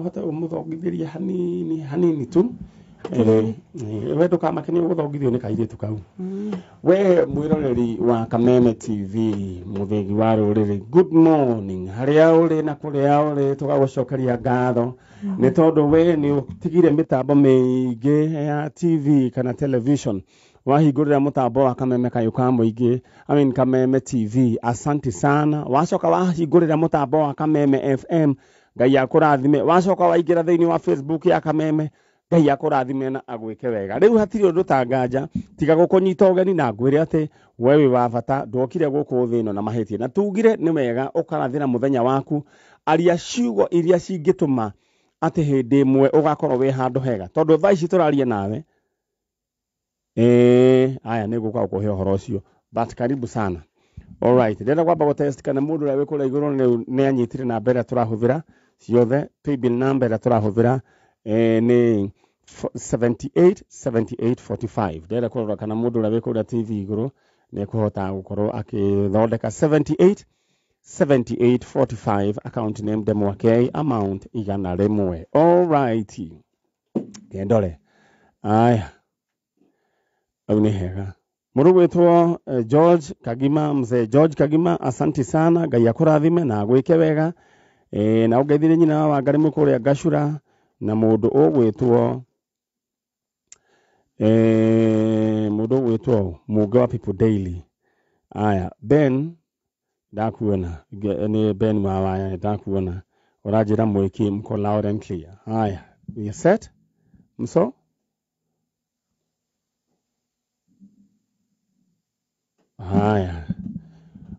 ũhote ũmũthongithĩrie hanini hanini tu. We ndũkamake nĩ ũgũthongithio nĩ kairĩtu kau. We mwĩroreri wa Kameme TV, mũthĩgi wa rũrĩrĩ, good morning harĩa ũrĩ na kũrĩa ũrĩ, tũgagũcokeria ngatho nĩ tondũ we nĩ ũtigire mĩtambo mĩingĩ ya TV kana television, wahingũrĩra mũtambo wa Kameme kayũ ka mũingĩ, I mean Kameme TV, asante sana. Wacoka wahingũrĩra mũtambo wa Kameme FM, Ngai akũrathime. Wacoka waingĩra thĩinĩ wa Facebook ya Kameme, Ngai akũrathime na agwĩke wega. Rĩu hatirĩ ũndũ tanganja tiga gũkũnyita ũgeni na ngwĩre atĩ we wĩ wa bata, ndwokire gũkũ thĩ ĩno na mahĩtia, na tugire nĩ wega ũkarathĩra mũthenya waku, aria ciugo iria cingĩtũma atĩ hĩndĩ ĩmwe ũgakorwo wĩ handũ hega, tondũ thaa ici tũraria nawe. Aya nĩ ngũka gũkũhe ũhoro ũcio, but karibu sana. Alright, ndĩrenda kwamba gũtest kana mũndũ ũrĩa wĩ kũrĩa igũrũ nĩ anyitire namba ĩrĩa tũrahũthĩra ciothe. Paybill number ĩrĩa tũrahũthĩra nĩ 78 78 45. Ndĩrenda kũrora kana mũndũ ũrĩa wĩ kũrĩa TV igũrũ nĩ ekũhota gũkorwo akĩthondeka 78 78 45, account name Ndemwa amount 100. Alright, kendore aya au nĩ hega. Mũndũ gwĩtwo George Kagima, mzee George Kagima, asanti sana, Ngai akũrathime na agwĩke wega. Na ũngeithĩrie nyina wa Wangari kũrĩa Gacura na mũndũ ũgwĩtwo mũndũ ũgwĩtwo Mũnge wa People Daily. Aya Ben ndakuona, nĩ Ben wa Waya, ndakuona ũranjĩra mwĩki mko loud and clear. Haya, we are set mso. Haya,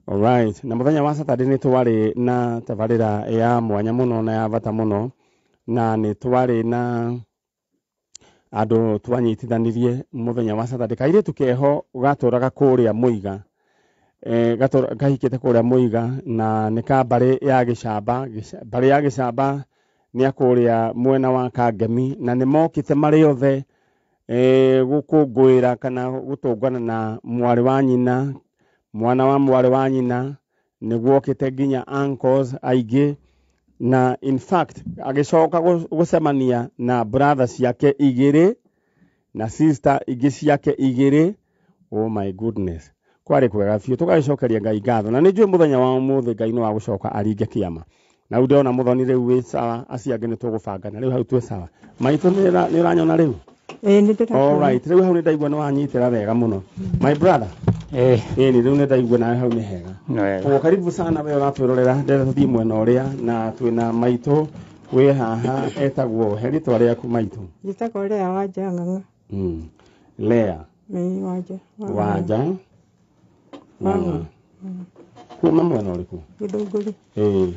alright. Na mũthenya wa Saturday nĩ twarĩ na tabarĩra ya mwanya mũno na ya bata mũno, na nĩ twarĩ na andũ twanyitithanirie mũthenya wa Saturday. Kairĩtu keho gatũraga kũrĩa Mũiga, kahikĩte kũrĩa Mũiga, na nĩ ka mbarĩ ya Gĩcamba. Mbarĩ ya Gĩcamba nĩ a kũrĩa mwena wa Kangemi, na nĩ mokĩte marĩ othe gũkũngũĩra kana gũtũngana na mwarĩ wa nyina, mwana wa mwarĩ wa nyina, nĩ guokĩte nginya uncles aingĩ, na in fact agĩcoka gũcemania na brother ciake igĩrĩ na sister ingĩ ciake igĩrĩ. Oh my goodness, kwarĩ kwega biũ, tũgagĩcokeria Ngai ngatho, na nĩ njũĩ mũthenya wa ũmũthĩ Ngai nĩ wa gũcoka aringe kĩama. Na rĩu ndĩrona mũthoni rĩu wĩ sawa, acio angĩ nĩ tũgũbanga, na rĩu hau twĩ sawa. Maitũ nĩ ũranyona rĩu? Ĩĩ, nĩ ndĩrakuona. Alright, rĩu hau nĩ ndaigua nĩ wanyitĩra wega mũno, my brother. Ĩni rĩu nĩ ndaigua nawe hau nĩ hega. Nĩ wega. Koguo karibu sana we ũratwĩrorera, ndĩrenda tũthiĩ mwena ũrĩa na twĩna maitũ wĩ haha, etagwo, he rĩtwa rĩaku maitũ? Njĩtagwo Lea Wanja Ng'ang'a. Lea Ĩĩ, Wanja. Wanja Ng'ang'a. Kuma mwena ũrĩkũ? Gĩthũngũri. Ĩĩ.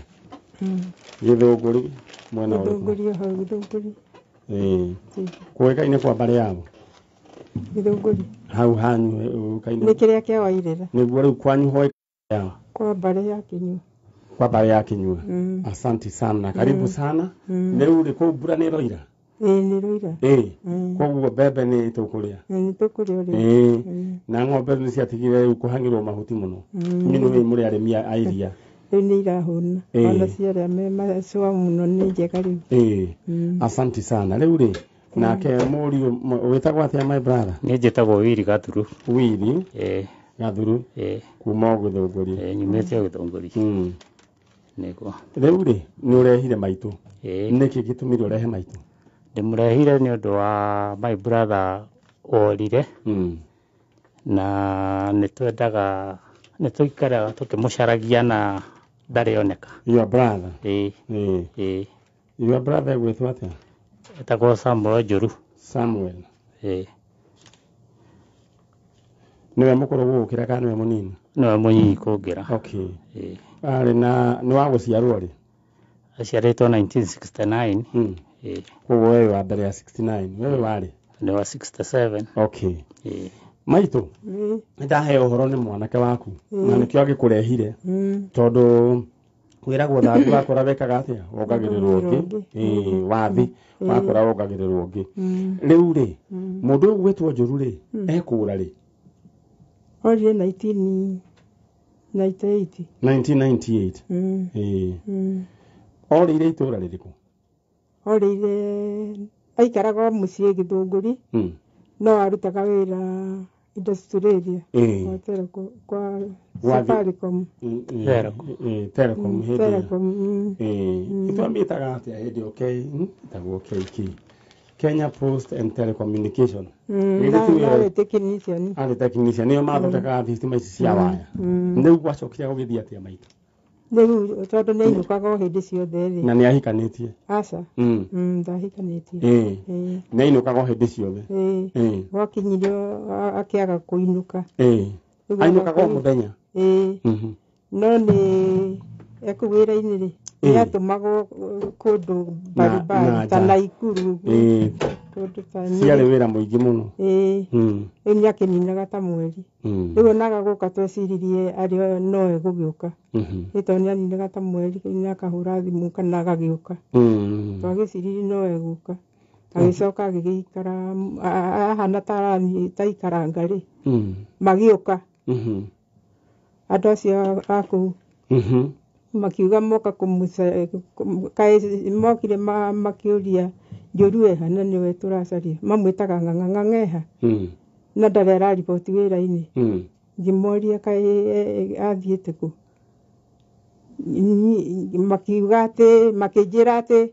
Gĩthũngũri mwena ũrĩkũ? Gĩthũngũri o hau Gĩthũngũri. Ĩĩ. Kũĩkaine kwa mbarĩ yao? Gĩthũngũri. Hau hanyu ũĩkaine? Nĩ kĩrĩa kĩa Wairĩra. Nĩguo rĩu kwanyu hoe yao? Kwa mbarĩ ya Kĩnyua. Kwa mbarĩ ya Kĩnyua. Asante sana, karibu sana. Rĩu rĩ kũu mbura nĩ ĩroira? Ĩĩ, nĩ ĩroira. Ĩĩ. Koguo mbembe nĩ tũkũrĩa? Ĩĩ, nĩ tũkũrĩa rĩu. Ĩĩ. Na ng'ombe nĩ ciatigire rĩu kũhang'ĩrwo mahuti mũno. Inyuĩ nĩ mũrĩ arĩmi a iria. Rĩu nĩ irahũna. Ona ciarĩa me macũa mũno nĩ njega rĩu. Ĩĩ. Asante sana. Rĩu rĩ nake mũriũ wĩtagwo atĩa my brother? Niĩ njĩtagwo Wili Gathuru. Wili Ĩĩ. Gathuru. Ĩĩ. Kuma o Gĩthũngũri. Ĩĩ, nyumĩte o Gĩthũngũri. Nĩguo. Rĩu rĩ nĩ ũrehire maitũ. Ĩĩ. Nĩkĩ gĩtũmire ũrehe maitũ? Ndĩmũrehire nĩ ũndũ wa my brother worire. Na nĩ twendaga, nĩ tũikaraga tũkĩmũcaragia na ndarĩ oneka. Your brother? Ĩĩ. Ĩĩ. Ĩĩ. Your brother egwĩtwo atĩa? Etagwo Samuel Njũru. Samuel. Ĩĩ. Nĩwe mũkũrũ gũgũkĩra kana nĩwe mũnini? Nĩwe mũnyinyi kũngĩra. Okay. Ĩĩ. Arĩ na nĩ wa gũciarwo rĩ? Aciarĩtwo 1969. Ĩĩ. Koguo wewe wa mbere ya 69, wewe warĩ? Nĩ wa 67. Okay. Ĩĩ. Maitũ, Ĩĩ. nĩ ndaheo ũhoro nĩ mwanake waku na nĩkĩo agĩkũrehire, tondũ kwĩragwo thambi wakũra wekaga atĩa? Wongagĩrĩrwo ũngĩ. Ĩĩ, wathi wakũra wongagĩrĩrwo ũngĩ. Rĩu rĩ mũndũ ũyũ gwĩtwo Njũru rĩ ekũra rĩ? Orire 1998. 1998. Ĩĩ. Orĩire itũra rĩrĩkũ? Orĩire aikaraga o mũciĩ Gĩthũngũri, no arutaga wĩra industrial area kwa Telecom, kwa Safaricom. Telecom hĩndĩ ĩyo. Telecom. Twamĩtaga atĩa hĩndĩ ĩyo? Ĩtagwo KK, Kenya Post and Telecommunication. Githĩ ti wĩra- Arĩ technician. Arĩ technician, nĩo mathondekaga thitima ici cia waya. Rĩu gwacokire gũgĩthiĩ atĩa, maitũ? Rĩu tondũ nĩ ainũkaga o hĩndĩ ciothe rĩ. Na nĩ ahikanĩtie? Aca. Ndahikanĩtie. Ĩĩ. Nĩ ainũkaga o hĩndĩ ciothe? Ĩĩ. Gwakinyire akĩaga kũinũka. Rĩu Ainũkaga o mũthenya? Ĩĩ. No nĩ ekũu wĩra-inĩ rĩ, nĩ atũmagwo kũndũ mbalimbali na ta nja. Naikuru ũguo, kũndũ ta Ciarĩ wĩra mũingĩ mũno. Ĩĩ. Rĩu nĩ akĩninaga ta mweri. Rĩu onaga gũka tweciririe arĩ no egũgĩũka, nĩ tondũ nĩ aninaga ta mweri nĩ akahũra thimũ kana agagĩũka. Twagĩciririe no egũka, agĩcoka agĩgĩikara ahana ta taikaranga rĩ, magĩũka andũ acio a kũu, makiuga moka kũmũca kaĩ mokire makĩũria Njũru eha, na nĩwe tũracaria, mamwĩtaga Ng'ang'a. Ng'ang'a eha? Na ndarĩ arariboti wĩra-inĩ. Ngĩmoria kaĩ athiĩte kũ. Makiuga atĩ, makĩnjĩra atĩ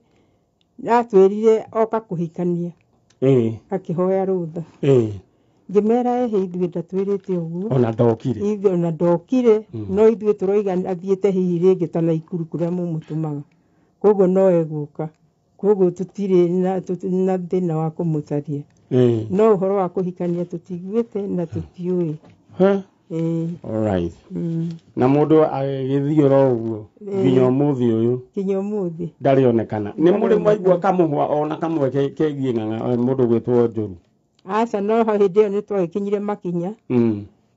atwĩrire oka kũhikania, akĩhoya rũtha. Ngĩmera ehe, ithuĩ ndatwĩrĩte ũguo. Ona ndokire. Ithuĩ ona ndokire. No ithuĩ tũroiga athiĩte hihi rĩngĩ ta Naikuru kũrĩa mũmũtũmaga, koguo no egũka, koguo tũtirĩ na thĩna wa kũmũcaria. No ũhoro wa kũhikania tũtiguĩte na tũtiũĩ. He. Ĩĩ. Alright. Na mũndũ agĩgĩthiĩ oro ũguo nginya ũmũthĩ ũyũ? Nginya ũmũthĩ. Ndarĩ onekana. Nĩ mũrĩ mwaigua kamũhwa ona kamwe kegiĩ Ng'ang'a, mũndũ gwĩtwo Njũru? Aca, no hĩndĩ ĩyo nĩ twagĩkinyire makinya,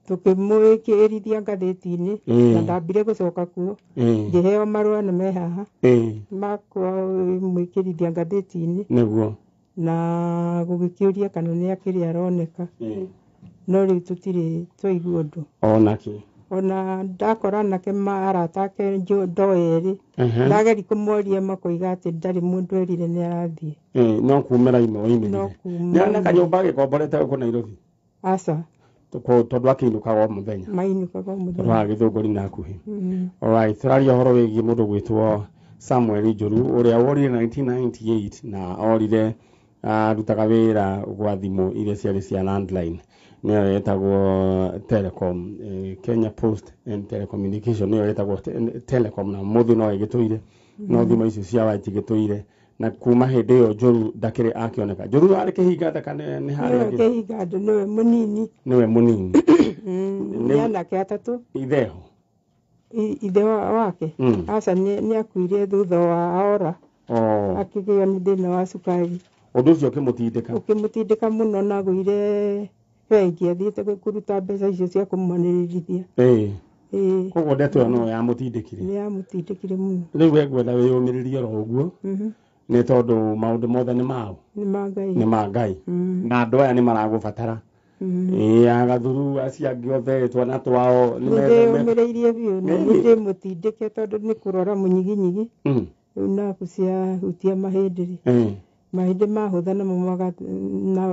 tũkĩmwĩkĩrithia ngathĩti-inĩ. Na ndambire gũcoka kuo, ngĩheo marũa nĩ me haha makwa mwĩkĩrithia ngathĩti-inĩ. Na gũgĩkĩũria kana nĩ akĩrĩ aroneka, no rĩu tũtirĩ twaigua ũndũ. Onake? Ona ndakora anake ma arata ake ndoĩ erĩ, ndageri kũmoria makoiga atĩ ndarĩ mũndũ erire nĩ arathiĩ. No kumĩra ime oimĩrire. No kuma. Nĩ arĩ na kanyũmba agĩkomborete gũkũ Nairobi? Aca. Tondũ akĩinũkaga o mũthenya. Mainũkaga o Tondũ mũthenya. haha Gĩthũngũri na hakuhĩ. Alright, tũraria ũhoro wĩgiĩ mũndũ gwĩtwo Samuel Njũru ũrĩa worire 1998 na orire arutaga wĩra gwa thimũ iria ciarĩ cia landline, nĩyo yetagwo Telecom, Kenya Post and Telecommunication, nĩyo yetagwo Telecom, na mũthĩ no ĩgĩtũire, no thimũ icio cia waya itigĩtũire. Na kuma hĩndĩ ĩyo Njũru ndakĩrĩ akĩoneka. Njũru arĩ kĩhinga ndaka nĩ harĩa Nĩwe angĩ? kĩhinga ndũ, nĩwe mũnini. Nĩwe mũnini. Nĩ anake atatũ. Itheho? Ithe wake, aca, nĩ akuire thutha wa ora. Oh. Akĩgĩo nĩ thĩna wa cukari. Ũndũ ũcio ũkĩmũtindĩka. Ũkĩmũtindĩka mũno, na agũire bengi athiĩte kũruta mbeca icio cia kũmwanĩrĩrithia. Ĩĩ. Koguo ndeto ĩyo no yamũtindĩkire. Nĩ yamũtindĩkire mũno. Rĩu we ngwenda wĩyũmĩrĩrie oro ũguo, nĩ tondũ maũndũ mothe nĩ mao. Nĩ ma Ngai. Nĩ ma Ngai. Na andũ aya nĩ maragũbatara. Ĩĩ, agathuru acio angĩ othe twana twao nĩ Nĩ ndĩyũmĩrĩirie biũ na nĩ ndĩmũtindĩke tondũ nĩ kũrora mũnyiginyigi. Rĩu nabu ciahutia mahĩndĩ rĩ, mahĩndĩ mahũtha namo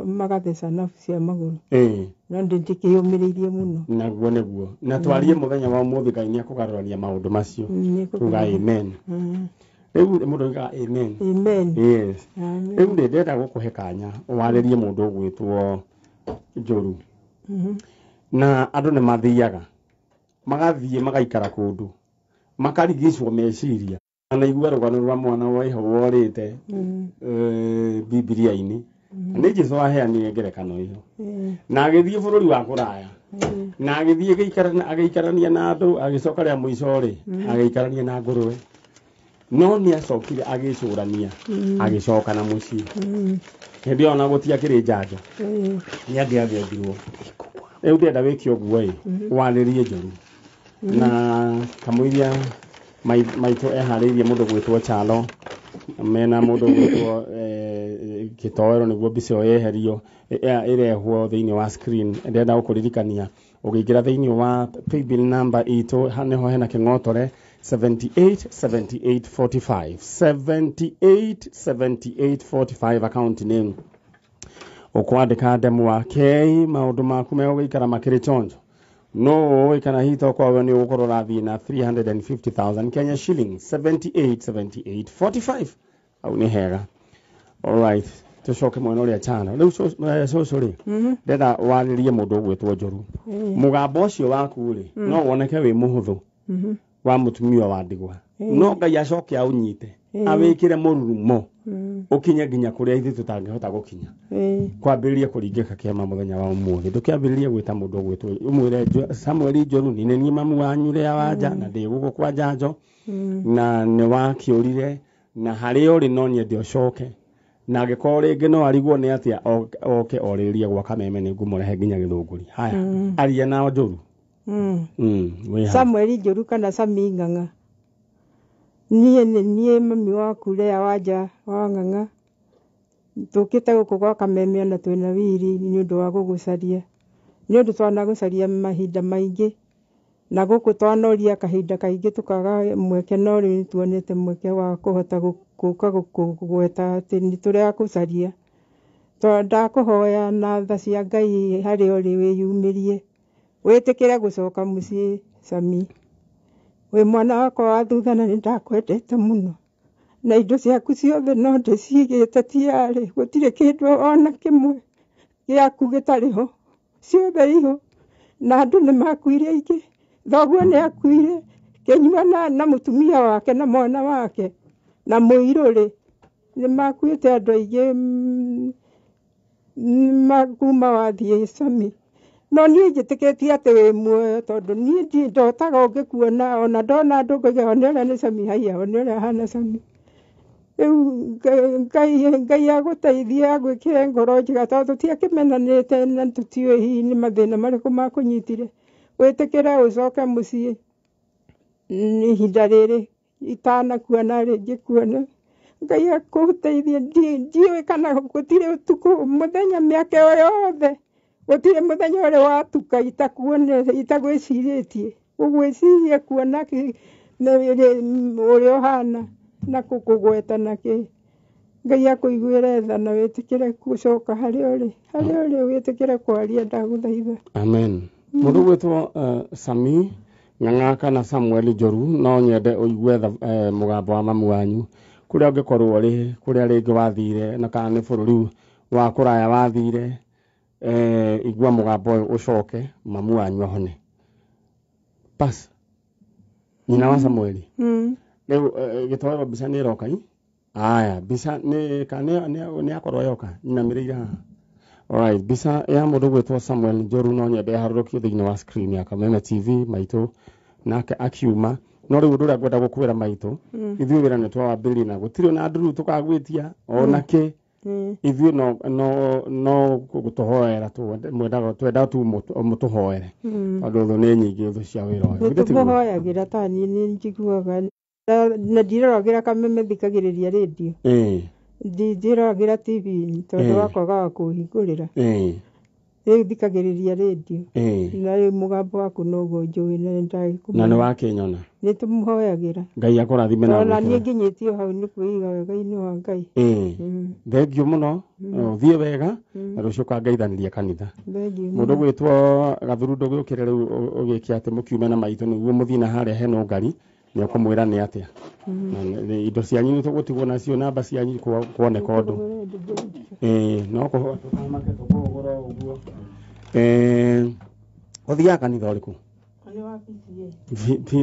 magatheca nabu cia magũrũ. No ndĩ ndĩkĩyũmĩrĩirie mũno. Naguo nĩguo na twarie mũthenya wa ũmũthĩ, Ngai nĩ akũgarũrania maũndũ macio. Nĩ Tuga amen. Rĩu mũndũ oigaga amen. Amen. Yes. Amen. Rĩu rĩ, ndĩrenda gũkũhe kanya warĩrie mũndũ ũgwĩtwo Njũru. Na andũ nĩ mathiaga magathiĩ magaikara kũndũ makarigicwo meciria. Naigua rũgano rwa mwana waiho worĩte Bibilia-inĩ, nĩ Jesu waheanire ngerekano ĩyo, na agĩthiĩ bũrũri wa kũraya, na agĩthiĩ agĩikarania na andũ, agĩcoka rĩa mũico rĩ agĩikarania na ngũrwe, no nĩ acokire agĩcũrania, agĩcoka na mũciĩ. Hĩndĩ ĩyo ona gũtiakĩrĩ njanjo. Nĩ angĩathĩnjirwo. Rĩu ndĩrenda wĩke ũguo ĩ, warĩrie Njũru na kamũiria maitũ eharĩirie mũndũ gwĩtwo Chalo mena mũndũ gwĩtwo Gĩtoero nĩguo mbica ĩyo yeherio ĩrehwo thĩinĩ wa screen. Ndĩrenda gũkũririkania ũngĩingĩra thĩinĩ wa paybill number itũ, nĩho hena kĩng'otore 78 78 45 78 78 45 account name ukwandika ndemwa K maundu maku megũgĩikara makĩrĩ chonjo no ũĩ kana hihi tokorwo nĩ ũgũkorwo ũrathiĩ na 350,000 Kenya shillings 78 78 45 au nĩ hega. Alright, tucoke mwena ũrĩa chana rĩu cũcũ rĩ, ndenda warĩrie mũndũ ũgwĩtwo Njoru. Mũgambo ũcio waku rĩ, no woneke wĩ mũhũthũ wa mũtumia wa ndigwa, no Ngai acoke aũnyite awĩkĩre mũrurumo ũkinye nginya kũrĩa ithuĩ tũtangĩhota gũkinya. Kwambĩrĩria kũringĩka kĩama mũthenya wa ũmũthĩ, ndũkĩambĩrĩrie gwĩta mũndũ ũgwĩtwo ũmwĩre Samuel Njoru nĩ niĩ mamu wanyu rĩa wanja na ndĩ gũkũ kwa njanjo na nĩ wakĩũrire na harĩa ũrĩ no nyende ũcoke, na angĩkorwo rĩngĩ no arigwo nĩ atĩa oke orĩrĩrie gwa Kameme nĩ ngũmũrehe nginya Gĩthũngũri. Haya, aria na Njoru. Samuel Njoru kana Sami Ng'ang'a, niĩ nĩ niĩ mami waku rĩa wanja wa Ng'ang'a, tũkĩte gũkũ gwa Kameme ona twĩna wiri nĩ ũndũ wa gũgũcaria, nĩ ũndũ twanagũcaria mahinda maingĩ na gũkũ twanoria kahinda kaingĩ tũkaga mweke, no rĩu nĩ tuonete mweke wa kũhota gũka gũkũgweta atĩ nĩ tũragũcaria. Ndakũhoya na tha cia Ngai harĩa ũrĩ wĩyumĩrie, wĩtĩkĩre gũcoka mũciĩ Sami. Wĩ mwana wakwa wa thutha na nĩ ndakwendete mũno, na indo ciaku ciothe no ndĩcigĩte tiarĩ, gũtirĩ kĩndũ ona kĩmwe gĩaku gĩtarĩ ho, ciothe iho, na andũ nĩ makuire aingĩ, thoguo nĩ akuire Kĩnyua na mũtumia wake na mwana wake na mũirũrĩ nĩ makuĩte andũ aingĩ kuma wathiĩ Sami. No niĩ njĩtĩkĩtie atĩ wĩ muoyo tondũ niĩ ndotaga ũngĩkuona, ona ndona andũ ngoiga one ũrĩa nĩ Sami, haiya one ũrĩa ahana Sami. Rĩu Ngai agũteithie agwĩkĩre ngoro njega tondũ tũtiakĩmenanĩte na tũtiũĩ hihi nĩ mathĩna marĩkũ makũnyitire. Wĩtĩkĩre ũcoke mũciĩ ihinda rĩrĩ itanakua na rĩngĩ kuona. Ngai akũteithie, ndiũĩ kana gũtirĩ ũtukũ mũthenya mĩaka ĩyo yothe gũtirĩ mũthenya ũrĩ watuka itagwĩcirĩtie, gũgwĩciria kuona ũrĩa ũhana na gũkũgweta na kĩ. Ngai akũiguĩre tha na wĩtĩkĩre gũcoka harĩa ũrĩ, harĩa ũrĩ wĩtĩkĩre kwaria, ndagũthaitha. Amen. Mũndũ ũgwĩtwo Sami Ng'ang'a kana Samuel Njoru, no nyende ũigue mũgambo wa mamu wanyu kũrĩa ũngĩkorwo ũrĩ, kũrĩa rĩngĩ wathire na kana nĩ bũrũri wa kũraya wathire, igua mũgambo ũyũ ũcoke mamu wanyu ahone. Bas nyina wa Samuel. Rĩu gĩtoero mbica nĩ ĩroka i? Aya, mbica nĩ akorwo yoka nyinamĩrĩire haha. Alright, mbica ya mũndũ ũgwĩtwo Samuel Njoru no nyende ĩharũrũkio thĩinĩ wa screen ya Kameme TV maitũ nake akiuma. No rĩu ũndũ ũrĩa ngwenda gũkwĩra maitũ, ithuĩ wĩra nĩ twawambĩrĩria na gũtirĩ ona nduru tũkagwĩtia ona kĩ, ithuĩ no gũtũhoera twendaga tu mũtũhoere tondũ thũ nĩ nyingĩ, thũ cia wĩra ũyũ. Nĩ tũmũhoyagĩra ta niĩ nĩ njiguaga na ndiroragĩra Kameme, thikagĩrĩria rĩndio, ndiroragĩra TV tondũ wa kwaga wa kũhingũrĩra, rĩu thikagĩrĩria rĩndio na rĩu mũgambo waku noguo njũĩ na nĩndagĩkũmenya. Na nĩ wakĩnyona. Nĩ tũmũhoyagĩra. Ngai akũrathime na ona niĩ nginyĩtio hau nĩ kwĩiga wega-inĩ wa Ngai. Thengio mũno, ũthiĩ wega na rũciũ ũkangeithanĩria kanitha. Mũndũ ũgwĩtwo Gathuru ndũgĩũkĩre rĩu ũgĩke atĩ mũkiume na maitũ nĩguo mũthiĩ na harĩa hena ngari nĩ ũkũmwĩra nĩ atĩa. Na indo cianyu nĩ tũgũtigwo nacio, namba cianyu kuoneka ũndũ. No kũhoya tũkamake tũkũgũra ũguo. Ũthiaga kanitha ũrĩkũ?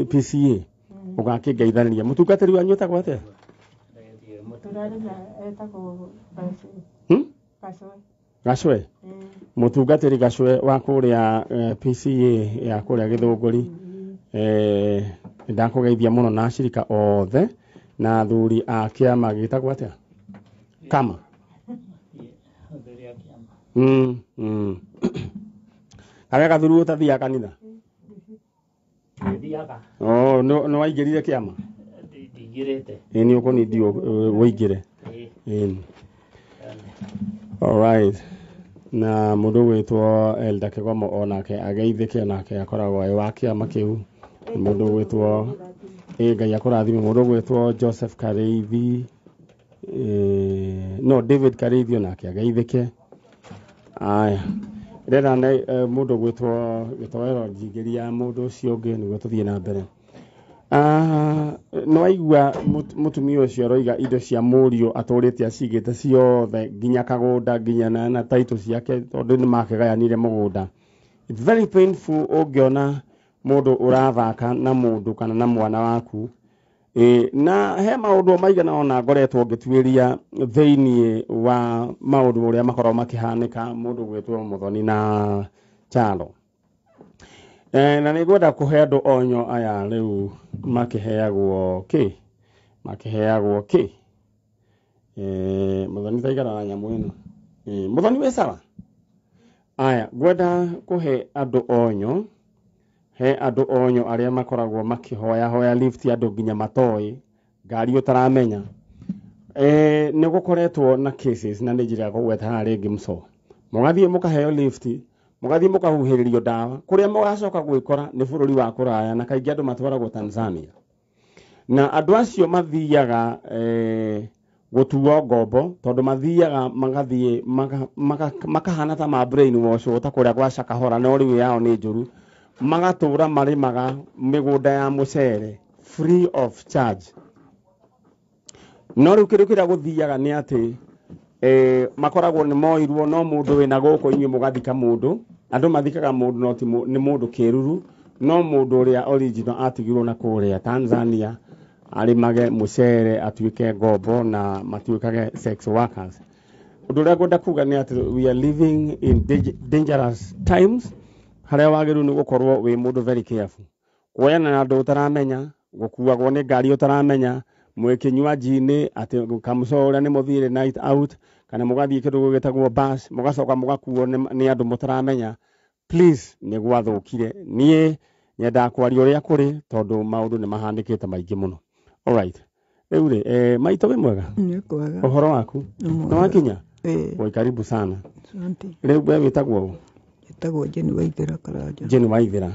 PCA. Ũgakĩngeithanĩria. Mũtungatĩri wanyu etagwo atĩa? Gacwe. Mũtungatĩri Gacwe wa kũrĩa PCA ya kũrĩa Gĩthũngũri. Ndakũgeithia mũno na acirika othe na athuri a kĩama gĩtagwo atĩa? Kama. Kawe Gathuru ũtathiaga kanitha? Thiaga. Oh, nĩ waingĩrire kĩama? Ndingĩrĩte. Ĩĩ nĩ ũkũnindi ũingĩre. Alright. Na mũndũ ũgwĩtwo Elda Kĩgomo onake ageithĩke, onake akoragwo e wa kĩama kĩu. Mũndũ ũgwĩtwo Ngai akũrathime. Mũndũ ũgwĩtwo Joseph Kareithi, no David Kareithi onake ageithĩke. Aya, ndĩrenda mũndũ ũgwĩtwo gĩtoero njingĩria mũndũ ũcio ũngĩ nĩguo tũthiĩ na mbere. Nĩ waigua mũtumia ũcio aroiga indo cia mũriũ atũrĩte acigĩte ciothe nginya kagũnda nginya na title ciake tondũ nĩ makĩgayanire mũgũnda. It's very painful ũngĩona mũndũ ũrathaka na mũndũ kana na mwana waku. Na he maũndũ maigana ona ngoretwo ngĩtuĩria thĩiniĩ wa maũndũ ũrĩa makoragwo makĩhanĩka mũndũ gwĩtwo Muthoni na Kyalo. Na nĩ ngwenda kũhe andũ onyo aya rĩu makĩheagwo kĩ? Makĩheagwo kĩ? Muthoni taigana na nyamũ ĩno. Muthoni wĩ sawa? Aya, ngwenda kũhe andũ onyo, he andũ onyo arĩa makoragwo makĩhoya hoya lift andũ nginya matoĩ, ngari ũtaramenya. Nĩ gũkoretwo na cases na nĩ njĩra ya kũgweta haha rĩngĩ mũco. Mũgathiĩ mũkaheo lift, mũgathiĩ mũkahuhĩrĩrio ndawa, kũrĩa mũgacoka gwĩkora nĩ bũrũri wa kũraya na kaingĩ andũ matwaragwo Tanzania. Na andũ acio mathiaga gũtuo ngombo tondũ mathiaga magathiĩ makahana ta ma brain wash ta kũrĩa gwa Shakahola, no rĩu yao nĩ njũru. Magatũra marĩmaga mĩgũnda ya mũcere free of charge. No rĩu kĩndũ kĩrĩa gũthiaga nĩ atĩ makoragwo nĩ moirwo no mũndũ wĩna gũkũ inyuĩ mũgathika mũndũ. Andũ mathikaga mũndũ no ti nĩ mũndũ kĩruru, no mũndũ ũrĩa original atigirwo na kũrĩa Tanzania arĩmage mũcere atuĩke ngombo na matuĩkage sex workers. Ũndũ ũrĩa ngwenda kuga nĩ atĩ we are living in dangerous times harĩa wagĩrĩirwo nĩ gũkorwo wĩ mũndũ very careful. Kuoyana na andũ ũtaramenya, gũkuagwo nĩ ngari ũtaramenya, mwĩkĩnyua njini atĩ kamũco ũrĩa nĩ mũthire night out kana mũgathiĩ kĩndũ gĩtagwo bus mũgacoka mũgakuo nĩ andũ mũtaramenya. Please, nĩ gwathũkire. Niĩ nyendaga kwaria ũrĩa kũrĩ tondũ maũndũ nĩ mahanĩkĩte maingĩ mũno. Alright. Rĩu rĩ, maitũ wĩ mwega? Nĩ kwega. Ũhoro waku? Nĩ Nĩ wakinya? Ĩĩ. Wĩ karibu sana. Asante. Rĩu we wĩtagwo ũ? Njĩtagwo Jane Waithera Karanja. Jane Waithera.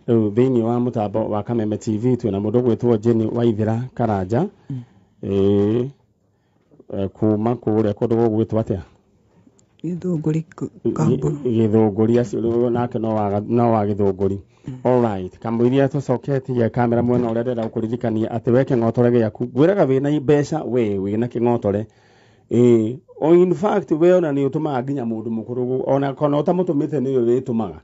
Rĩu thĩinĩ wa mũtambo wa Kameme TV twĩna mũndũ ũgwĩtwo Jane Waithera Karanja. Kuma kũrĩa kũndũ gũgwĩtwo atĩa? Gĩthũngũri Kamburu. Gĩthũngũri acio rĩu nake no wa Gĩthũngũri. Alright, kamũiria tũcoketie kamera mwena ũrĩa ndĩrenda gũkũririkania atĩ we kĩng'otore gĩaku ngwĩraga wĩna mbeca we wĩna kĩng'otore. O in fact we ona nĩ ũtũmaga nginya mũndũ mũkũrũ ona kana ũtamũtũmĩte nĩwe wĩtũmaga.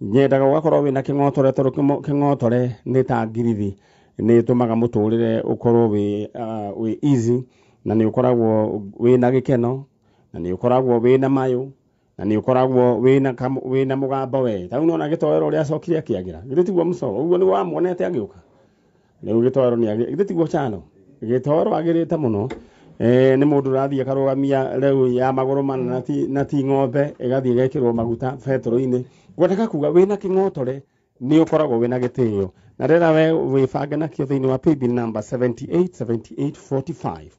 Nyendaga ũgakorwo wĩna kĩng'otore tondũ kĩng'otore nĩ ta ngirithi, nĩ ĩtũmaga mũtũrĩre ũkorwo wĩ easy na nĩ ũkoragwo wĩna gĩkeno na nĩ ũkoragwo wĩna mayũ na nĩ ũkoragwo wĩna mũgambo we. Ta rĩu nĩwona gĩtoero ũrĩa acokire akĩagĩra. Githĩ tiguo mũco? Ũguo nĩ wamuonete agĩũka? Rĩu gĩtoero nĩ agĩ-, githĩ tiguo Chano? Gĩtoero agĩrĩte mũno. Nĩ mũndũ ũrathiĩ akarũgamia rĩu ya magũrũ mana na ti ng'ombe ĩgathiĩ ĩgekĩrwo maguta betũrũ-inĩ. Ngwendaga kuga wĩna kĩng'otore nĩ ũkoragwo wĩna gĩtĩo. Na rĩrĩa we wĩbange nakĩo thĩinĩ wa paybill number 787845.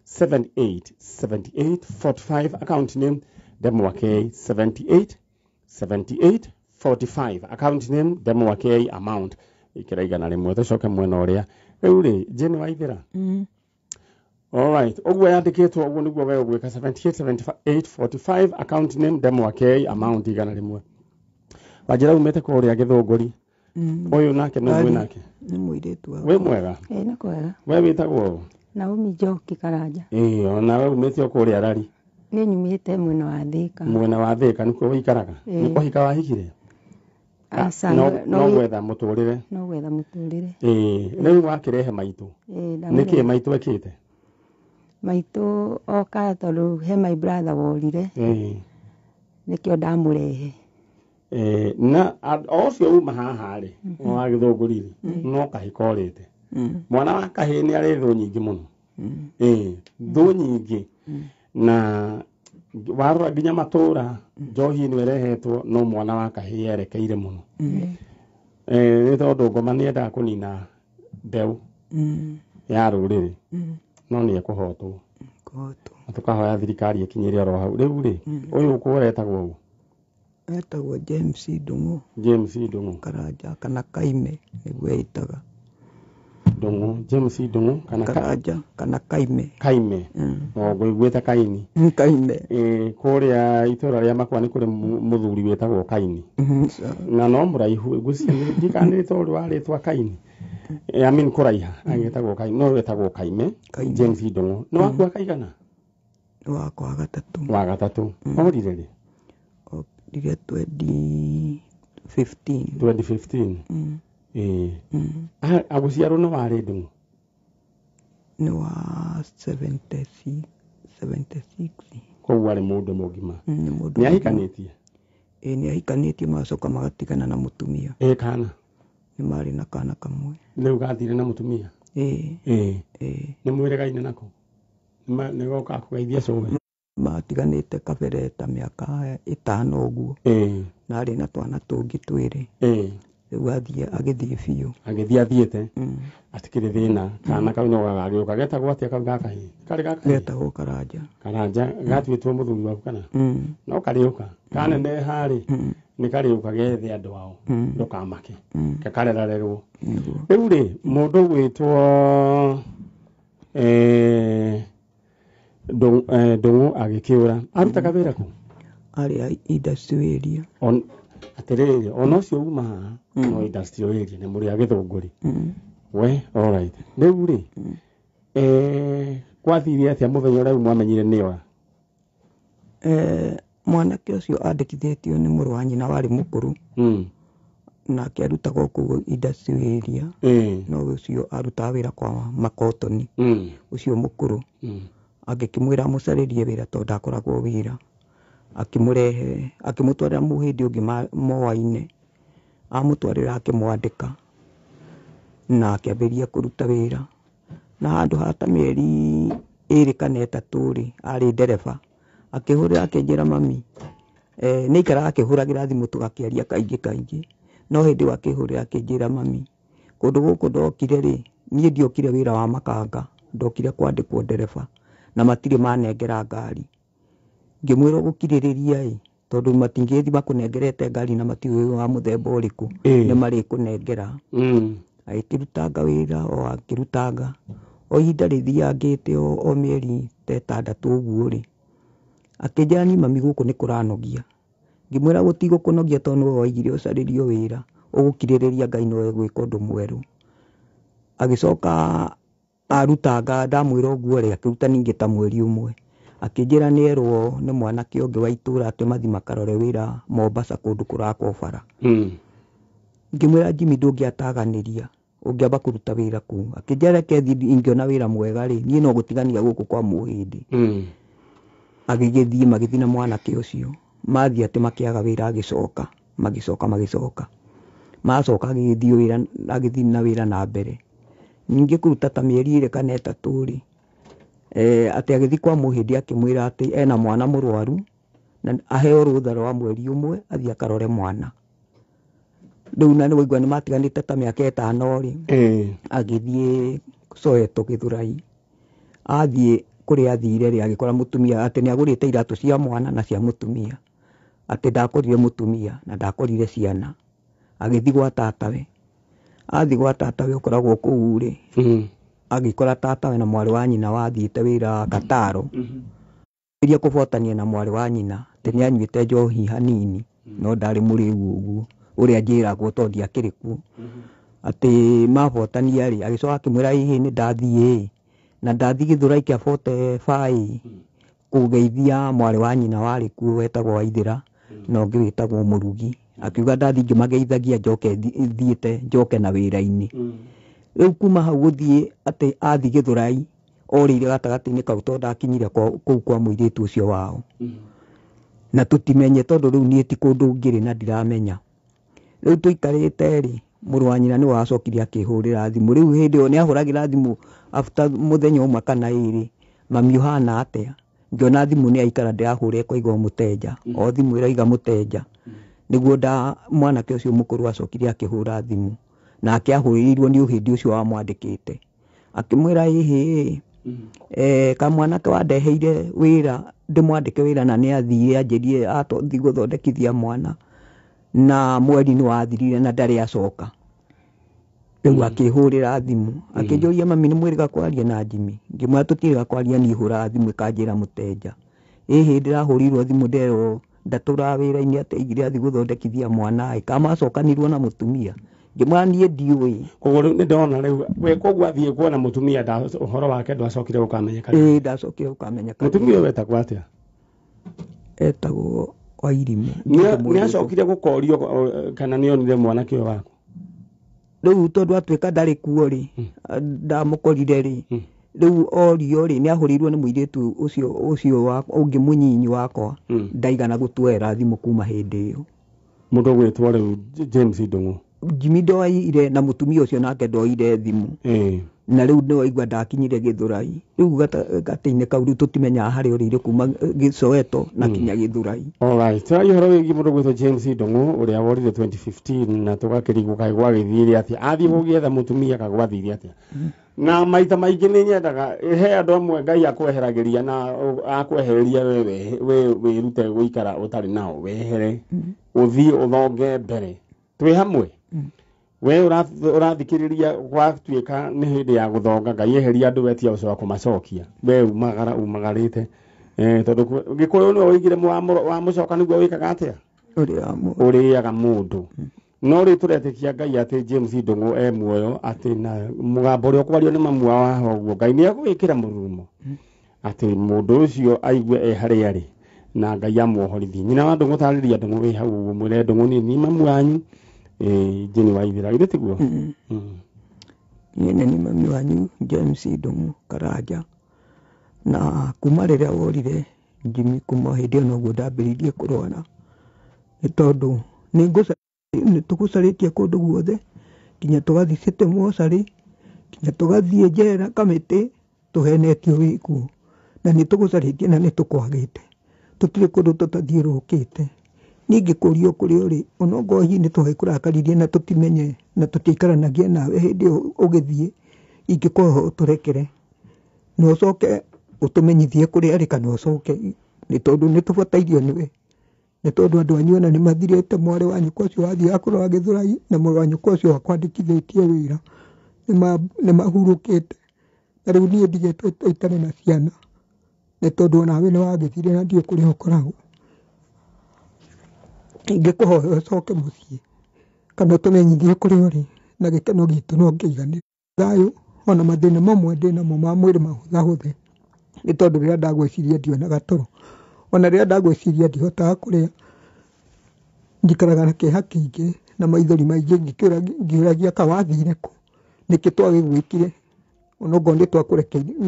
787845 account name Ndemwa K 787845 account name Ndemwa K amount ikĩra igana rĩmwe tũcoke mwena ũrĩa. Rĩu rĩ, Jane Waithera. Alright, ũguo yandĩkĩtwo ũguo nĩguo we ũgwĩka 787845 account name Ndemwa K amount igana rĩmwe. Wanjĩra umĩte kũrĩa Gĩthũngũri. Ũyũ nake nĩ ũmwe nake? Nĩ mũirĩtu wakwa. Wĩ mwega? Ĩĩ, nĩ kwega. We wĩtagwo ũ? Naomi Njoki Karanja. Ĩĩ, ona we umĩte o kũrĩa Rari. Niĩ nyumĩte mwena wa Thĩka. Mwena wa Thĩka nĩkuo ũikaraga? Ĩĩ. Nĩ kũhika wahikire? Aca, No gwetha mũtũrĩre. No gwetha mũtũrĩre. Ĩĩ, rĩu wakĩrehe maitũ. Ĩĩ, ndamũrehe. Nĩkĩ maitũ ekĩte? Maitũ oka tondũ he my brother worire. Ĩĩ. Nĩkĩo ndamũrehe. Na o ũcio uma haha rĩ, wa Gĩthũngũri rĩ, no kahika orĩte. Mwana wa kahĩĩ nĩ arĩ thũ nyingĩ mũno. Ĩĩ, thũ nyingĩ. Na warora nginya matũra njohi ĩno ĩrehetwo no mwana wa kahĩĩ erekeire mũno. Nĩ tondũ ngoma nĩ endaga kũnina mbeũ ya rũrĩrĩ. No nĩ ekũhotwo. Kũhotwo. Na tũkahoya thirikari ĩkinyĩre oro hau. Rĩu rĩ, ũyũ ũkũretagwo ũ? Etagwo James Ndung'u. James Ndung'u. Karanja kana Kaime nĩguo ĩtaga. Ndung'u, James Ndung'u kana Karanja kana Kaime. Kaime. O ngũiguĩte Kaini. Kaime. Kũrĩa itũra rĩa Makwa nĩ kũrĩ mũthuri wĩtagwo Kaini. Na no mũraihu, ngwĩciria ndikanĩrĩte tondũ wa rĩtwa Kaini. I mean kũraiha, agĩtagwo Kaini, no wetagwo Kaime. Kaime. James Ndung'u. Nĩ wakua kaigana? Nĩ wakwa wa gatatũ. Wa gatatũ. Orire rĩ? Orire 2015. 2015. Agũciarwo nĩ warĩ Ndung'u? Nĩ wa 76. 76. Koguo arĩ mũndũ mũgima. Nĩ mũndũ Nĩ ahikanĩtie? Ĩĩ, nĩ ahikanĩtie, magacoka magatigana na mũtumia. Ĩĩ, kana? Nĩ marĩ na kana kamwe. Rĩu gathire na mũtumia? Ĩĩ. Ĩĩ. Ĩĩ. Nĩ mwĩrĩgaine nako? Nĩ goka kũgeithia cũwe? Matiganĩte kabere ta mĩaka 5 ũguo. Ĩĩ. Na arĩ na twana tũngĩ twĩrĩ. Ĩĩ. Rĩu agĩthiĩ biũ. Agĩthiĩ athiĩte. Atikĩrĩ thĩna. Kana kau no gagagĩũka. Getagwo atĩa kau ga kahĩĩ? Karĩ ga kahĩĩ? Getagwo Karanja. Karanja, gatuĩtwo mũthuri waku kana? No karĩũka. Kaneneha rĩ, nĩ karĩũka gethe andũ ao. Ndũkamake. Gakarerarerwo. Rĩu rĩ, mũndũ ũgwĩtwo Ndung'u agĩkĩũra. Arutaga wĩra kũ? Arĩ industrial area. Atĩrĩrĩ, ona ũcio uma haha, no industrial area, nĩ mũrĩ a Gĩthũngũri. We, all right. Rĩu rĩ, gwathire atĩa mũthenya ũrĩa mwamenyire nĩora? Mwanake ũcio andĩkithĩtio nĩ mũrũ wa nyina warĩ mũkũrũ. Nake arutaga kũu industrial area. No ũcio arutaga wĩra kwa makotoni. Ũcio mũkũrũ. Agĩkĩmwĩra amũcarĩrie wĩra tondũ ndakoragwo wĩra. Akĩmũrehe, akĩmũtwarĩra mũhĩndĩ ũngĩ moaine. Amũtwarĩra akĩmwandĩka. Na akĩambĩrĩria kũruta wĩra. Na handũ ha ta mĩeri 2 kana 3 rĩ, arĩ ndereba. Akĩhũrĩra akĩnjĩra mami, nĩ aikaraga akĩhũragĩra thimũ tũgakĩaria kaingĩ kaingĩ. No hĩndĩ ĩyo akĩhũrĩra akĩnjĩra mami, kũndũ gũkũ ndokire rĩ, niĩ ndiokire wĩra wa makanga, ndokire kwandĩkwo ndereba na matirĩ manengera ngari. Ngĩmwĩra ũgũkirĩrĩria ĩ, tondũ matingĩthiĩ makũnengerete ngari na matiũĩ wa mũthemba ũrĩkũ, nĩ marĩkũnengera. Agĩkĩrutanga wĩra o akĩrutanga. O ihinda rĩthiangĩte o mĩeri ta 6 ũguo rĩ, akĩnjĩra niĩ mami gũkũ nĩ kũranogia. Ngĩmwĩra gũtigũkũnogia tondũ nĩwe waigire ũcarĩrio wĩra, ũgũkirĩrĩria Ngai no egwĩka ũndũ mwerũ. Agĩcoka arutanga, ndamwĩra ũguo rĩ, akĩruta ningĩ ta mweri ũmwe. Akĩnjĩra nĩ erwo nĩ mwanake ũngĩ wa itũũra atĩ mathiĩ makarore wĩra Mombasa kũndũ kũrakwo bara. Ngĩmwĩra Jimmy ndũngĩataganĩria, ũngĩamba kũruta wĩra kũu. Akĩnjĩra reke thiĩ ingĩona wĩra mwega rĩ, niĩ no gũtigania gũkũ kwa mũhĩndĩ. Agĩgĩthiĩ, magĩthiĩ na mwanake ũcio. Mathiĩ atĩ makĩaga wĩra, agĩcoka, magĩcoka, magĩcoka. Macoka agĩgĩthiĩ wĩra, agĩthiĩ na wĩra na mbere. Ningĩ kũruta ta mĩeri 2 kana 3 rĩ, atĩ agĩthiĩ kwa mũhĩndĩ akĩmwĩra atĩ ena mwana mũrwaru na aheo rũtha rwa mweri ũmwe athiĩ akarore mwana. Rĩu na nĩwaigua nĩmatiganĩte ta mĩaka 5 rĩ, agĩthiĩ Soweto Gĩthũrai. Athiĩ kũrĩa athire rĩ, agĩkora mũtumia atĩ nĩagũrĩte iratũ cia mwana na cia mũtumia, atĩ ndakorire mũtumia na ndakorire ciana. Agĩthiĩ gwa tatawe. Athiĩ gwa tatawe ũkoragwo kũu rĩ, agĩkora tatawe na mwarĩ wa nyina wathiĩte wĩra Kataro. Geria kũbotania na mwarĩ wa nyina atĩ nĩanyuĩte njohi hanini, no ndarĩ mũrĩu ũguo ũrĩa njĩragwo tondũ ndiakĩrĩ kuo. Atĩ mabotania rĩ, agĩcoka akĩmwĩra ĩhĩ nĩ ndathiĩ ĩ, na ndathiĩ Gĩthũrai kĩa 45 kũgeithia mwarĩ wa nyina warĩ kuo wetagwo Waithĩra na ũngĩ wĩtagwo Mũrugi. Akiuga ndathiĩ ngĩmageithagia njoke thiĩte njoke na wĩra-inĩ. Rĩu kuma hau gũthiĩ atĩ athiĩ Gĩthũrai orĩire gatagatĩ-inĩ kau tondũ ndakinyire kũu kwa mũirĩtu ũcio wao. Na tũtimenye tondũ rĩu niĩ ti kũndũ ngĩrĩ na ndiramenya. Rĩu tũikarĩte rĩ, mũrũ wa nyina nĩwe wacokire akĩhũrĩra thimũ. Rĩu hĩndĩ ĩyo nĩahũragĩra thimũ after mũthenya ũmwe kana 2, mami ũhana atĩa? Ngĩona thimũ nĩ aikara ndĩrahũra ĩkoiga mũteja, o thimũ ĩraiga mũteja. Nĩguo nda mwanake ũcio mũkũrũ acokire akĩhũra thimũ, nake ahũrĩirwo nĩ ũhĩndĩ ũcio wamwandĩkĩte. Akĩmwĩra ĩhĩ, kamwanake wandeheire wĩra, ndĩmwandĩke wĩra na nĩ athire anjĩrire athiĩ gũthondekithia mwana, na mweri nĩ wathirire na ndarĩ acoka. Rĩu akĩhũrĩra thimũ akĩnjũria mami nĩ mwĩrĩga kwaria na Jimmy. Ngĩmwĩra tũtirĩga kwaria, niĩ hũraga thimũ ĩkanjĩra mũtenja. Ĩhĩ ndĩrahũrĩirwo thimũ nderwo ndatũraga wĩra-inĩ atĩ aigire athiĩ gũthondekithia mwana ĩ kamacokanirwo na mũtumia. Ngĩmwĩra niĩ ndiũĩ. Koguo rĩu nĩndona rĩu we koguo athiĩ kuona mũtumia ũhoro wake ndwacokire gũkamenyeka. Ĩĩ ndacokire gũkamenyeka. Mũtumia ũyũ etagwo atĩa? Etagwo Wairimũ. Nĩacokire gũkorio kana nĩonire mwanake ũyũ waku? Rĩu tondũ atuĩka ndarĩ kuo rĩ, ndamũkorire rĩ, rĩu orio rĩ, nĩahũrĩirwo nĩ mũirĩtu ũcio ũcio ũngĩ mũnyinyi wakwa, ndaigana gũtuoera thimũ kuma hĩndĩ ĩyo. Mũndũ ũgwĩtwo rĩu James Ndung'u. Jimmy ndoire na mũtumia ũcio nake ndoire thimũ. Na rĩu nĩwaigua ndakinyire Gĩthũrai. Rĩu gatagatĩ-inĩ kau rĩu tũtimenyaga harĩa ũrĩire kuma Soweto na kinya Gĩthũrai. Alright, tũraria ũhoro wĩgiĩ mũndũ ũgwĩtwo James Ndung'u ũrĩa worire 2015 na tũgakĩrigwo kaĩ gwagĩthire atĩa, athiĩ gũgĩetha mũtumia ka gwathire atĩa. Na maita maingĩ nĩ nyendaga he andũ amwe Ngai akweheragĩria na akwehereria we wĩrute gũikara ũtarĩ nao, wehere ũthiĩ ũthonge mbere. Twĩ hamwe. We ũrathikĩrĩria gwatuĩka nĩ hĩndĩ ya gũthonga, Ngai eheria andũ wetia ũcoka kũmacokia. We umagara umagarĩte. Tondũ Gĩkũyũ nĩwe woigire wa mũcoka nĩguo wĩkaga atĩa? Ũrĩaga mũndũ. No rĩu tũretĩkia Ngai atĩ James Ndung'u e muoyo, atĩ na mũgambo ũrĩa ũkwario nĩ mamu wa haha ũguo, Ngai nĩ egũgĩkĩra mũrurumo atĩ mũndũ ũcio aigue e harĩa arĩ na Ngai amuohorithie. Nyina wa Ndung'u tarĩria Ndung'u wĩ hau ũguo, mwĩre Ndung'u niĩ mamu wanyu Jane Waithera, githĩ tiguo? Niĩ nĩ mami wanyu James Ndung'u Karanja. Na kuma rĩrĩa worire Jimmy, kuma hĩndĩ ĩyo noguo ndambĩrĩirie kũrwara, nĩ tondũ nĩ tũgũcarĩtie kũndũ guothe, nginya tũgathiĩ City Mortuary, nginya tũgathiĩ njera Kamĩtĩ, tũhenetio wĩ kuo. Na nĩ tũgũcarĩtie na nĩ tũkwagĩte, tũtirĩ kũndũ tũtathiũrũrũkĩte. Niĩ ngĩkũrio kũrĩa ũrĩ, onokorwo hihi nĩ twagĩkũrakaririe na tũtimenye na tũtiaikaranagia nawe hĩndĩ ĩyo ũgĩthiĩ, ingĩkũhoya ũtũrekere na ũcoke ũtũmenyithie kũrĩa arĩ kana ũcoke, nĩ tondũ nĩ tũbatairio nĩwe. Nĩ tondũ andũ anyu ona nĩ mathirĩte, mwarĩ wa nyũkwa ũcio wathiaga kũrora Gĩthũrai na mũrũ wa nyũkwa ũcio wakwandĩkithĩtie wĩra nĩ mahurũkĩte. Na rĩu niĩ ndigĩtwo itarĩ na ciana, nĩ tondũ onawe nĩ wagĩthire na ndiũĩ kũrĩa ũkoragwo. Ingĩkũhoya ũcoke mũciĩ kana ũtũmenyithie kũrĩa ũrĩ, na gĩkeno gitũ no kĩiganĩre. Thayũ ona mathĩna mamwe ndĩnamo ma mwĩrĩ mahũthahũthe, nĩ tondũ rĩrĩa ndagwĩciria ndionaga toro, ona rĩrĩa ndagwĩciria ndihotaga kũrĩa, njikaraga na kĩeha kĩingĩ na maithori maingĩ ngĩũragia ka wathire kũ, nĩkĩ twagĩgwĩkire, onokorwo nĩ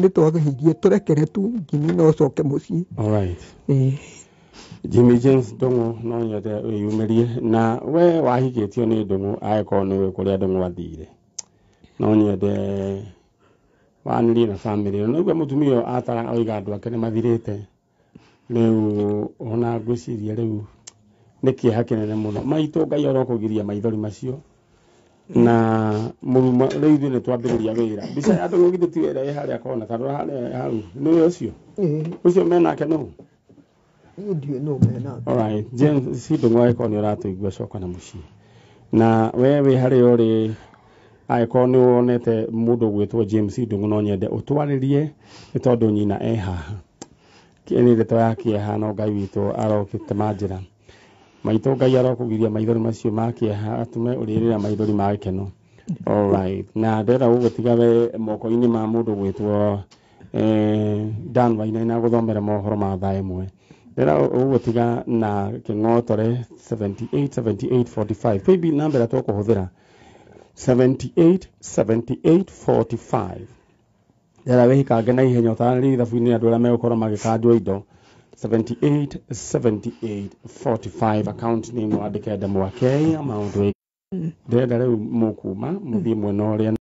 twakũhirie tũrekere tu Jimmy no ũcoke mũciĩ. Alright. Jimmy James Ndung'u no nyende wĩyumĩrie, na we wahikĩtio nĩ Ndung'u angĩkorwo nĩũĩ kũrĩa Ndung'u athire, no nyende wanĩrie na bamĩrĩ ĩyo. Naigua mũtumia ũyũ atara oiga andũ ake nĩ mathirĩte, rĩu ona ngwĩciria rĩu nĩ kĩeha kĩnene mũno. Maitũ Ngai arokũgiria maithori macio na mũrumo. Rĩu ithuĩ nĩ twambĩrĩria wĩra. Mbica ya Ndung'u githĩ ti wĩra ĩ harĩa kona, ta rora harĩa hau, nĩwe ũcio? Ũcio menake nũ? Niĩ ndiũĩ nũ menake. Alright, James Ndung'u angĩkorwo nĩ ũratũigua coka na mũciĩ. Na we wĩ harĩa ũrĩ, angĩkorwo nĩ wonete mũndũ ũgwĩtwo James Ndung'u no nyende ũtwarĩrie, nĩ tondũ nyina e haha. Nĩ ndeto ya kĩeha, no Ngai witũ arokĩtema njĩra. Maitũ Ngai arokũgiria maithori macio ma kĩeha, atũme ũrĩrĩra maithori ma gĩkeno. Alright, na ndĩrenda gũgũtiga we moko-inĩ ma mũndũ ũgwĩtwo Dan Wainaina gũthomera mohoro ma thaa ĩmwe. Ndĩrenda gũgũtiga na kĩng'otore 78 78 45. Paybill number ĩrĩa tũkũhũthĩra 78 78 45. Ndĩrenda wĩhikange na ihenya ũtaranĩrie ithabu-inĩ andũ arĩa megũkorwo magĩkanjwo indo. 78 78 45 account name wandĩke Ndemwa K maũndũ. Ndĩrenda rĩu mũkuma mũthiĩ mwena ũrĩa